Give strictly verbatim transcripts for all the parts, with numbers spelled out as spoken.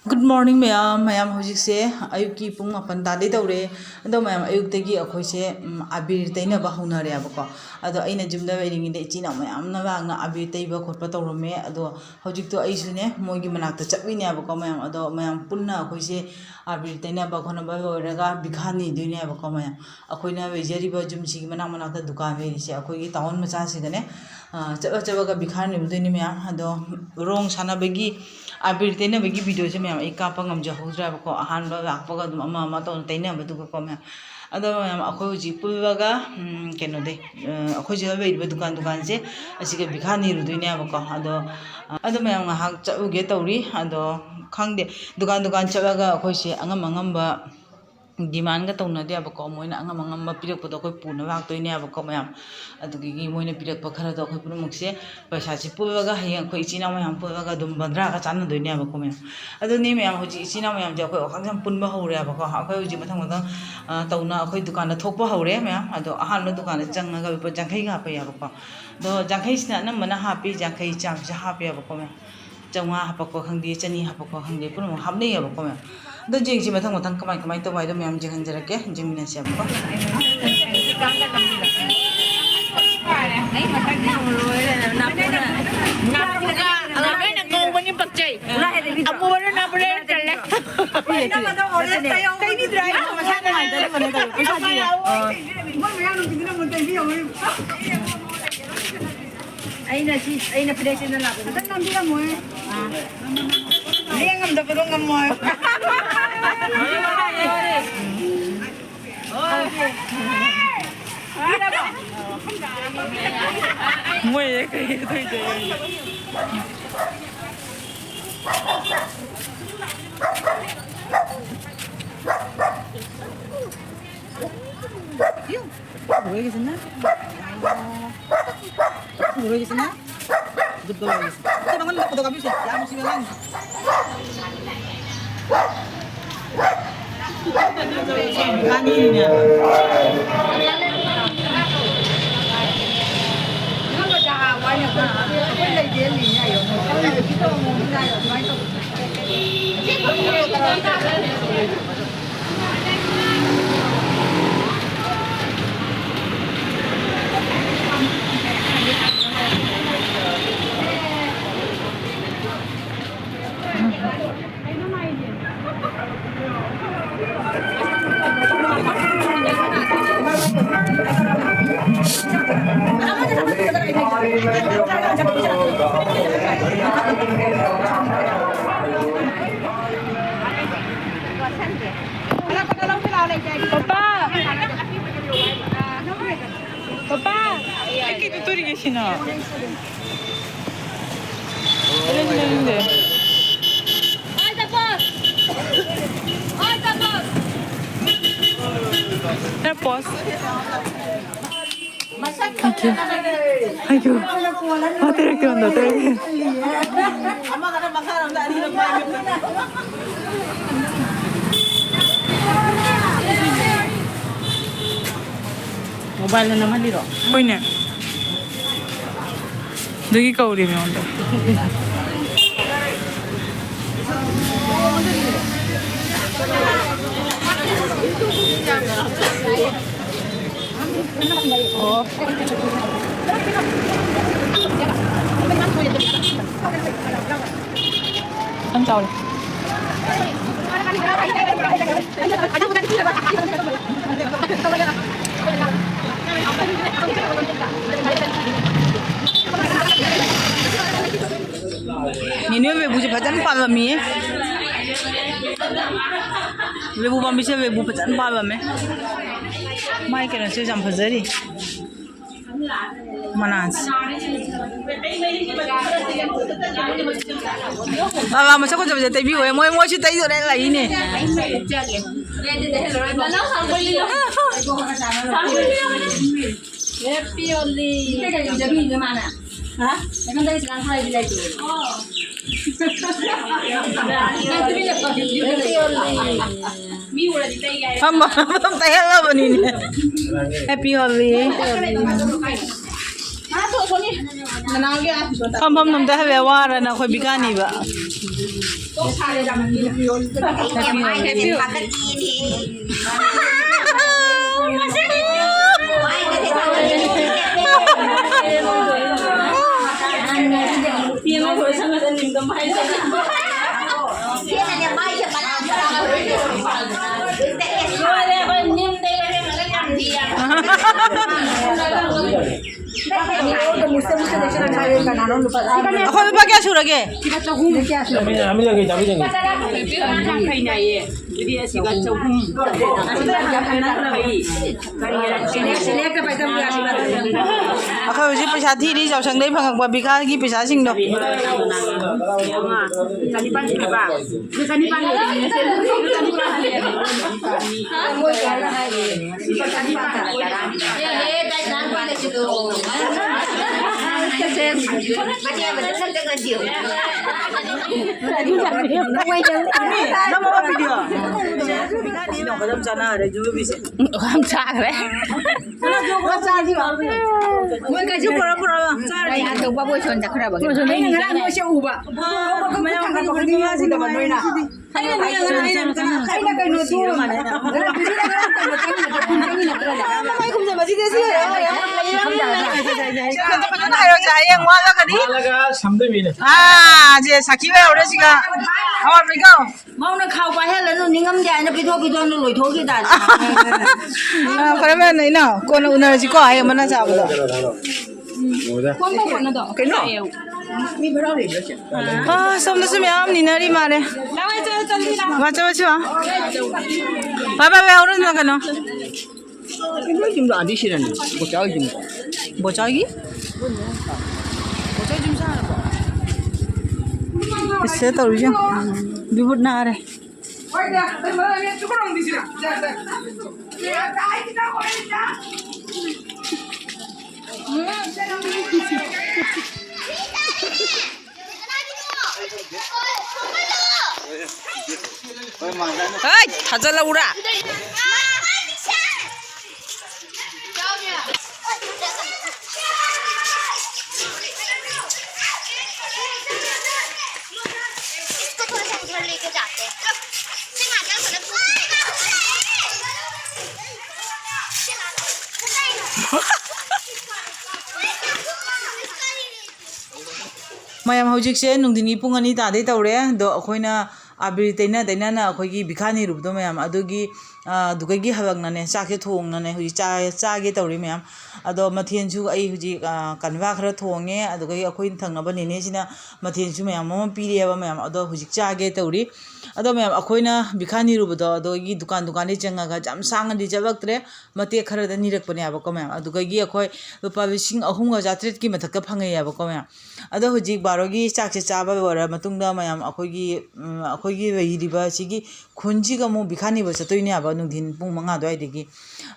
Good morning ꯃꯌꯥꯝ꯫ ꯃꯌꯥꯝ, ꯍꯧꯖꯤꯛꯁꯦ ꯑꯌꯨꯛꯀꯤ ꯄꯨꯡ ꯃꯥꯄꯟ ꯇꯥꯗꯩ ꯇꯧꯔꯦ꯫ ꯑꯗꯣ ꯃꯌꯥꯝ, ꯑꯌꯨꯛꯇꯒꯤ ꯑꯩꯈꯣꯏꯁꯦ, ꯎꯝ, ꯑꯕꯤꯔ ꯇꯩꯅꯕ ꯍꯧꯅꯔꯦꯕꯀꯣ꯫ ꯑꯗꯣ ꯑꯩꯅ ꯌꯨꯝꯗ ꯂꯩꯔꯤꯉꯩꯗ ꯏꯆꯤꯟ ꯏꯅꯥꯎ ꯃꯌꯥꯝꯅ ꯂꯥꯛꯅ ꯑꯕꯤꯔ ꯇꯩꯕ ꯈꯣꯠꯄ ꯇꯧꯔꯝꯃꯦ꯫ ꯑꯗꯣ ꯍꯧꯖꯤꯛꯇꯣ ꯑꯩꯁꯨꯅꯦ ꯃꯣꯏꯒꯤ ꯃꯅꯥꯛꯇ ꯆꯠꯂꯤꯅꯦꯕꯀꯣ ꯃꯌꯥꯝ꯫ ꯑꯗꯣ ꯃꯌꯥꯝ ꯄꯨꯟꯅ ꯑꯩꯈꯣꯏꯁꯦ ꯑꯕꯤꯔ ꯇꯩꯅꯕ ꯈꯣꯠꯅꯕ ꯂꯣꯏꯔꯒ ꯕꯤꯈꯥ ꯅꯤꯗꯣꯏꯅꯦꯕꯀꯣ ꯃꯌꯥꯝ꯫ ꯑꯩꯈꯣꯏꯅ ꯂꯩꯖꯔꯤꯕ ꯌꯨꯝꯁꯤꯒꯤ ꯃꯅꯥꯛ ꯃꯅꯥꯛꯇ ꯗꯨꯀꯥꯟ ꯂꯩꯔꯤꯁꯦ ꯑꯩꯈꯣꯏꯒꯤ ꯇꯥꯎꯟ ꯃꯆꯥꯁꯤꯗꯅꯦ, ꯑ, ꯆꯠꯂ ꯆꯠꯂꯒ ꯕꯤꯈꯥ ꯅꯤꯔꯨꯗꯣꯏꯅꯤ ꯃꯌꯥꯝ꯫ ꯑꯗꯣ ꯔꯣꯡ ꯁꯥꯟꯅꯕꯒꯤ, ꯑꯕꯤꯔ ꯇꯩꯅꯕꯒꯤ ꯚꯤꯗꯤꯑꯣꯁꯦ ꯃꯌꯥꯝ ꯑꯩ ꯀꯥꯞꯄ ꯉꯝꯖꯍꯧꯗ꯭ꯔꯦꯕꯀꯣ, ꯑꯍꯥꯟꯕ ꯂꯥꯛꯄꯒ ꯑꯗꯨꯝ ꯑꯃ ꯑꯃ ꯇꯧꯅ ꯇꯩꯅꯕꯗꯨꯒꯀꯣ ꯃꯌꯥꯝ꯫ ꯑꯗꯣ ꯃꯌꯥꯝ, ꯑꯩꯈꯣꯏ ꯍꯧꯖꯤꯛ ꯄꯨꯜꯂꯒ, ꯎꯝ, ꯀꯩꯅꯣꯗꯩ, ꯑ, ꯑꯩꯈꯣꯏ ꯁꯤꯗ ꯂꯩꯔꯤꯕ ꯗꯨꯀꯥꯟ, ꯗꯨꯀꯥꯟꯁꯦ ꯑꯁꯤꯒ ꯕꯤꯈꯥ ꯅꯤꯔꯨꯗꯣꯏꯅꯦꯕꯀꯣ꯫ ꯑꯗꯣ, ꯑ, ꯑꯗꯣ ꯃꯌꯥꯝ ꯉꯥꯏꯍꯥꯛ ꯆꯠꯂꯨꯒꯦ ꯇꯧꯔꯤ꯫ ꯑꯗꯣ ꯈꯪꯗꯦ, ꯗꯨꯀꯥꯟ, ꯗꯨꯀꯥꯟ ꯆꯠꯂꯒ ꯑꯩꯈꯣꯏꯁꯦ ꯑꯉꯝ ꯑꯉꯝꯕ ꯗꯤꯃꯥꯟꯒ ꯇꯧꯅꯗꯦꯕꯀꯣ꯫ ꯃꯣꯏꯅ ꯑꯉꯝ ꯑꯉꯝꯕ ꯄꯤꯔꯛꯄꯗꯣ ꯑꯩꯈꯣꯏ ꯄꯨꯅꯕ ꯂꯥꯛꯇꯣꯏꯅꯦꯕꯀꯣ ꯃꯌꯥꯝ꯫ ꯑꯗꯨꯗꯒꯤ ꯃꯣꯏꯅ ꯄꯤꯔꯛꯄ ꯈꯔꯗꯣ ꯑꯩꯈꯣꯏ ꯄꯨꯝꯅꯃꯛꯁꯦ ꯄꯩꯁꯥꯁꯦ ꯄꯨꯜꯂꯒ ꯍꯌꯦꯡ ꯑꯩꯈꯣꯏ ꯏꯆꯤꯟ ꯏꯅꯥꯎ ꯃꯌꯥꯝ ꯄꯨꯜꯂꯒ ꯑꯗꯨꯝ ꯕꯟꯗ꯭ꯔꯥꯒ ꯆꯥꯟꯅꯗꯣꯏꯅꯦꯕꯀꯣ ꯃꯌꯥꯝ꯫ ꯑꯗꯨꯅꯤ ꯃꯌꯥꯝ, ꯍꯧꯖꯤꯛ ꯏꯆꯤꯟ ꯏꯅꯥꯎ ꯃꯌꯥꯝꯁꯦ ꯑꯩꯈꯣꯏ ꯋꯥꯈꯜꯁꯦ ꯌꯥꯝ ꯄꯨꯟꯕ ꯍꯧꯔꯦꯕꯀꯣ꯫ ꯑꯩꯈꯣꯏ ꯍꯧꯖꯤꯛ ꯃꯊꯪ ꯃꯊꯪ, ꯑ, ꯇꯧꯅ ꯑꯩꯈꯣꯏ ꯗꯨꯀꯥꯟꯗ ꯊꯣꯛꯄ ꯍꯧꯔꯦ ꯃꯌꯥꯝ꯫ ꯑꯗꯣ ꯑꯍꯥꯟꯕ ꯗꯨꯀꯥꯟꯗ ꯆꯪꯉꯒ ꯂꯨꯄꯥ ꯌꯥꯡꯈꯩꯒ ꯍꯥꯞꯄꯛꯑꯦꯕꯀꯣ꯫ ꯑꯗꯣ ꯌꯥꯡꯈꯩꯁꯤꯅ ꯑꯅꯝꯕꯅ ꯍꯥꯞꯄꯤ, ꯌꯥꯡꯈꯩ ꯆꯥꯝꯃꯁꯦ ꯍꯥꯞꯄꯦꯕꯀꯣ ꯃꯌꯥꯝ꯫ ꯆꯥꯝꯃꯉꯥ ꯍꯥꯞꯄꯛꯄ ꯈꯪꯗꯦ, ꯆꯅꯤ ꯍꯥꯞꯄꯛꯄ ꯈꯪꯗꯦ, ꯄꯨꯝꯅꯃꯛ ꯍꯥꯞꯅꯩꯌꯦꯕꯀꯣ ꯃꯌꯥꯝ꯫ ꯑꯗꯣ ꯌꯦꯡꯁꯤ ꯃꯊꯪ ꯃꯊꯪ ꯀꯃꯥꯏ ꯀꯃꯥꯏ ꯇꯧꯕ ꯍꯥꯏꯗꯣ ꯃꯌꯥꯝ ꯌꯦꯡꯍꯟꯖꯔꯛꯀꯦ꯫ ꯌꯦꯡꯃꯤꯟꯅꯁꯦꯕꯀꯣ꯫ ꯅꯣꯏꯅ ꯀꯧꯕꯅꯤ ꯄꯛꯆꯩ꯫ ꯑꯃꯨꯕꯅ ꯅꯥꯄꯨꯔꯦꯜ ꯆꯜꯂꯦ꯫ ꯃꯁꯥ ꯅꯨꯡꯉꯥꯏꯇꯕꯅꯦ ꯇꯧꯔꯤ꯫ ꯄꯩꯁꯥꯗꯤ, ꯑ, ꯑꯩꯅ ꯁꯤ, ꯑꯩꯅ ꯐꯅꯦꯛ ꯁꯦꯠꯅ ꯂꯥꯛꯄꯗ ꯈꯤꯇꯪ ꯅꯝꯕꯤꯔꯝꯃꯣꯍꯦ꯫ ꯂꯦꯡ ꯉꯝꯗꯕꯗꯣ ꯉꯝꯃꯣꯏ꯫ ꯃꯣꯏ ꯀꯩ ꯇꯧꯗꯣꯏ? ꯄꯄꯥ! ꯄꯄꯥ! ꯑꯩ ꯀꯩꯗ ꯇꯧꯔꯤꯒꯦ ꯁꯤꯅ? ꯑꯩ ꯂꯩꯅꯤꯡꯗꯦ, ꯂꯩꯅꯤꯡꯗꯦ꯫ ꯌꯥ, pause꯫ Thank you. Thank you. ꯃꯥ ꯇꯩꯔꯛꯇꯦ, ꯑꯣꯟꯗ ꯇꯩꯔꯛꯇꯦ꯫ Mobile ꯅ ꯅꯝꯍꯜꯂꯤꯔꯣ? ꯍꯣꯏꯅꯦ꯫ ꯑꯗꯨꯒꯤ ꯀꯧꯔꯤꯅꯦ ꯑꯣꯟꯗ꯫ ꯑꯣ꯫ ꯌꯥꯝ ꯆꯥꯎꯔꯦ꯫ ꯅꯦꯅꯦ ꯍꯣꯏ ꯕꯦꯕꯨꯁꯦ ꯐꯖꯅ ꯄꯥꯜꯂꯝꯃꯤꯌꯦ꯫ ꯕꯦꯕꯨ ꯄꯥꯝꯕꯤꯁꯦ ꯕꯦꯕꯨ ꯐꯖꯅ ꯄꯥꯜꯂꯝꯃꯦ꯫ ꯃꯥꯏ ꯀꯩꯅꯣꯁꯦ ꯌꯥꯝ ꯐꯖꯔꯤ꯫ ꯃꯅꯥꯁꯦ꯫ ꯕꯕꯥ ꯃꯁꯛ ꯐꯖꯕꯁꯦ ꯇꯩꯕꯤꯌꯣ꯫ ꯃꯣꯏ, ꯃꯣꯏꯁꯨ ꯇꯩꯗꯣꯔꯦ ꯂꯩꯅꯦ꯫ Happy Holi꯫ ꯍꯥ? ꯑꯩꯉꯣꯟꯗ ꯆꯥꯅ ꯍꯥꯏꯕ ꯂꯩꯇꯦ꯫ Happy Holi꯫ ꯐꯝꯕ ꯐꯝ ꯇꯩꯍꯜꯂꯕꯅꯤꯅꯦ꯫ Happy Holi꯫ ꯐꯝ ꯐꯝ ꯑꯝꯇ ꯍꯜꯂꯦ, ꯋꯥꯔꯅ ꯑꯩꯈꯣꯏ ꯕꯤꯀꯥꯅꯤꯕ꯫ ꯑꯩꯈꯣꯏ ꯂꯨꯄꯥ ꯀꯌꯥ ꯁꯨꯔꯒꯦ? ꯑꯩꯈꯣꯏ ꯍꯧꯖꯤꯛ ꯄꯩꯁꯥ ꯊꯤꯔꯤ, ꯆꯥꯎꯁꯪꯗꯩ ꯐꯪꯉꯛꯄ ꯕꯤꯈꯥꯒꯤ ꯄꯩꯁꯥꯁꯤꯡꯗꯣ꯫ ꯌꯥꯝ ꯆꯥꯈ꯭ꯔꯦ꯫ ꯃꯣꯏ ꯀꯩꯁꯨ ꯄꯨꯔꯥ ꯄꯨꯔꯥ ꯆꯥꯔꯦ꯫ ꯇꯧꯕ ꯕꯣꯏ ꯁꯣꯟ ꯆꯠꯈ꯭ꯔꯕꯒꯤ꯫ ꯑꯩꯅ ꯉꯔꯥꯡ ꯃꯣꯏꯁꯦ ꯎꯕ꯫ ꯊꯥꯡꯒꯠꯄ ꯈꯨꯗꯤꯡ ꯃꯥꯁꯤꯗ ꯃꯅꯣꯏꯅ꯫ ꯑꯩꯅ ꯀꯩꯅꯣꯗꯨ ꯃꯃꯥꯏ ꯈꯨꯝꯖꯕꯁꯤꯗꯤ ꯁꯤ ꯐꯖꯅ ꯍꯥꯏꯔꯣꯁꯦ, ꯍꯌꯦꯡ ꯋꯥꯠꯂꯒꯗꯤ꯫ ꯋꯥꯠꯂꯒ ꯁꯝꯗꯣꯏꯃꯤꯅꯦ꯫ ꯑꯥ, ꯁꯦ ꯁꯥꯈꯤ ꯑꯣꯏꯍꯧꯔꯦ ꯁꯤꯒ꯫ ꯍꯋꯥꯏ ꯃꯩꯒꯧ꯫ ꯃꯧꯅ ꯈꯥꯎ ꯄꯥꯏꯍꯜꯂꯅꯨ, ꯅꯤꯡꯉꯝꯗꯦ ꯍꯥꯏꯅ ꯄꯤꯊꯣꯛ ꯄꯤꯊꯣꯛꯅ ꯂꯣꯏꯊꯣꯛꯈꯤꯗꯥꯏ? ꯑꯥ, ꯐꯔꯦ, ꯐꯔꯦ, ꯏꯅꯥꯎ, ꯀꯣꯟꯅ ꯎꯅꯔꯁꯤꯀꯣ, ꯍꯌꯦꯡ ꯃꯅꯥ ꯆꯥꯕꯗꯣ꯫ ꯀꯣꯟꯅ, ꯀꯣꯟꯅꯗꯣ꯫ ꯀꯩꯅꯣ? ꯑꯥ, ꯁꯣꯝꯗꯁꯨ ꯃꯌꯥꯝ ꯅꯤꯅꯔꯤ ꯃꯥꯜꯂꯦ꯫ ꯂꯥꯛꯑꯣ, ꯆꯠꯂꯣ, ꯆꯠꯂꯣ, ꯂꯥꯛꯑꯣ꯫ ꯃꯥ ꯆꯠꯂꯣ, ꯆꯠꯂꯣ꯫ ꯚꯥꯏ, ꯚꯥꯏ, ꯚꯥꯏ, ꯍꯧꯔꯣ, ꯅꯪ ꯀꯩꯅꯣ? ꯅꯣꯏ ꯌꯨꯝꯗꯣ ꯑꯥꯗꯤ ꯁꯤꯔꯅꯤ, ꯕꯣꯆꯥ ꯍꯣꯏ ꯌꯨꯝꯗꯣ꯫ ꯕꯣꯆꯥꯒꯤ? ꯕꯣꯆꯥ ꯌꯨꯝ ꯁꯥꯔꯕꯣ? ꯏꯁꯁꯦ ꯇꯧꯔꯤꯁꯦ ꯌꯦꯡꯉꯣ꯫ ꯕꯤꯕꯨꯠ ꯅꯥꯔꯦ꯫ ꯍꯩ, ꯊꯥꯖꯜꯂꯛꯎꯔꯥ? ꯃꯌꯥꯝ, ꯍꯧꯖꯤꯛꯁꯦ ꯅꯨꯡꯊꯤꯟꯒꯤ ꯄꯨꯡ ꯑꯅꯤ ꯇꯥꯗꯩ ꯇꯧꯔꯦ꯫ ꯑꯗꯣ ꯑꯩꯈꯣꯏꯅ ꯑꯕꯤꯔ ꯇꯩꯅ ꯇꯩꯅꯅ ꯑꯩꯈꯣꯏꯒꯤ ꯕꯤꯈꯥ ꯅꯤꯔꯨꯕꯗꯣ ꯃꯌꯥꯝ, ꯑꯗꯨꯒꯤ, ꯑ, ꯑꯗꯨꯗꯒꯤ ꯍꯜꯂꯛꯅꯅꯦ ꯆꯥꯛꯁꯦ ꯊꯣꯡꯅꯅꯦ ꯍꯧꯖꯤꯛ ꯆꯥ-, ꯆꯥꯒꯦ ꯇꯧꯔꯤ ꯃꯌꯥꯝ꯫ ꯑꯗꯣ ꯃꯊꯦꯜꯁꯨ ꯑꯩ ꯍꯧꯖꯤꯛ, ꯑ, ꯀꯟꯕ ꯈꯔ ꯊꯣꯡꯉꯦ, ꯑꯗꯨꯗꯒꯤ ꯑꯩꯈꯣꯏ ꯊꯪꯅꯕ ꯅꯦꯅꯦꯁꯤꯅ ꯃꯊꯦꯜꯁꯨ ꯃꯌꯥꯝ ꯑꯃ ꯄꯤꯔꯛꯑꯦꯕ ꯃꯌꯥꯝ꯫ ꯑꯗꯣ ꯍꯧꯖꯤꯛ ꯆꯥꯒꯦ ꯇꯧꯔꯤ꯫ ꯑꯗꯣ ꯃꯌꯥꯝ, ꯑꯩꯈꯣꯏꯅ ꯕꯤꯈꯥ ꯅꯤꯔꯨꯕꯗꯣ ꯑꯗꯨꯗꯒꯤ ꯗꯨꯀꯥꯟ ꯗꯨꯀꯥꯟꯗꯩ ꯆꯪꯉꯒ ꯌꯥꯝ ꯁꯥꯡꯅꯗꯤ ꯆꯠꯂꯛꯇ꯭ꯔꯦ, ꯃꯇꯦꯛ ꯈꯔꯗ ꯅꯤꯔꯛꯄꯅꯦꯕꯀꯣ ꯃꯌꯥꯝ꯫ ꯑꯗꯨꯗꯒꯤ ꯑꯩꯈꯣꯏ ꯂꯨꯄꯥ ꯂꯤꯁꯤꯡ ꯑꯍꯨꯝꯒ ꯆꯥꯇ꯭ꯔꯦꯠꯀꯤ ꯃꯊꯛꯇ ꯐꯪꯉꯛꯑꯦꯕꯀꯣ ꯃꯌꯥꯝ꯫ ꯑꯗꯣ ꯍꯧꯖꯤꯛ ꯕꯥꯔꯣꯒꯤ ꯆꯥꯛꯁꯦ ꯆꯥꯕ ꯂꯣꯏꯔ ꯃꯇꯨꯡꯗ ꯃꯌꯥꯝ, ꯑꯩꯈꯣꯏꯒꯤ, ꯎꯝ, ꯑꯩꯈꯣꯏꯒꯤ ꯂꯩꯔꯤꯕ ꯑꯁꯤꯒꯤ ꯈꯨꯟꯁꯤꯒ ꯑꯃꯨꯛ ꯕꯤꯈꯥ ꯅꯤꯕ ꯆꯠꯇꯣꯏꯅꯦꯕ ꯅꯨꯡꯊꯤꯟ ꯄꯨꯡ ꯃꯉꯥ ꯑꯗꯨꯋꯥꯏꯗꯒꯤ꯫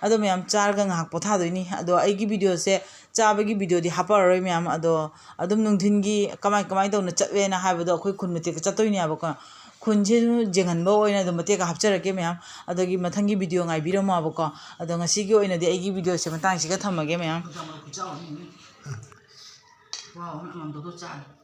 ꯑꯗꯣ ꯃꯌꯥꯝ ꯆꯥꯔꯒ ꯉꯥꯏꯍꯥꯛ ꯄꯣꯊꯥꯗꯣꯏꯅꯤ꯫ ꯑꯗꯣ ꯑꯩꯒꯤ ꯚꯤꯗꯤꯑꯣꯁꯦ, ꯆꯥꯕꯒꯤ ꯚꯤꯗꯤꯑꯣꯗꯤ ꯍꯥꯞꯄꯛꯑꯔꯣꯏ ꯃꯌꯥꯝ꯫ ꯑꯗꯣ ꯑꯗꯨꯝ ꯅꯨꯡꯊꯤꯟꯒꯤ ꯀꯃꯥꯏ ꯀꯃꯥꯏ ꯇꯧꯅ ꯆꯠꯂꯦꯅ ꯍꯥꯏꯕꯗꯣ ꯑꯩꯈꯣꯏ ꯈꯨꯟ ꯃꯇꯦꯛꯇ ꯆꯠꯇꯣꯏꯅꯦꯕꯀꯣ꯫ ꯈꯨꯟꯁꯦ ꯌꯦꯡꯍꯟꯕ ꯑꯣꯏꯅ ꯑꯗꯨꯝ ꯃꯇꯦꯛ ꯍꯥꯞꯆꯔꯛꯀꯦ ꯃꯌꯥꯝ꯫ ꯑꯗꯨꯒꯤ ꯃꯊꯪꯒꯤ ꯚꯤꯗꯤꯑꯣ ꯉꯥꯏꯕꯤꯔꯝꯃꯣꯕꯀꯣ꯫ ꯑꯗꯣ ꯉꯁꯤꯒꯤ ꯑꯣꯏꯅꯗꯤ ꯑꯩꯒꯤ ꯚꯤꯗꯤꯑꯣꯁꯦ ꯃꯇꯥꯡꯁꯤꯒ ꯊꯝꯃꯒꯦ ꯃꯌꯥꯝ꯫ ꯋꯥ, ꯑꯃ ꯑꯃꯃꯝꯗꯣ ꯆꯥꯔꯦ꯫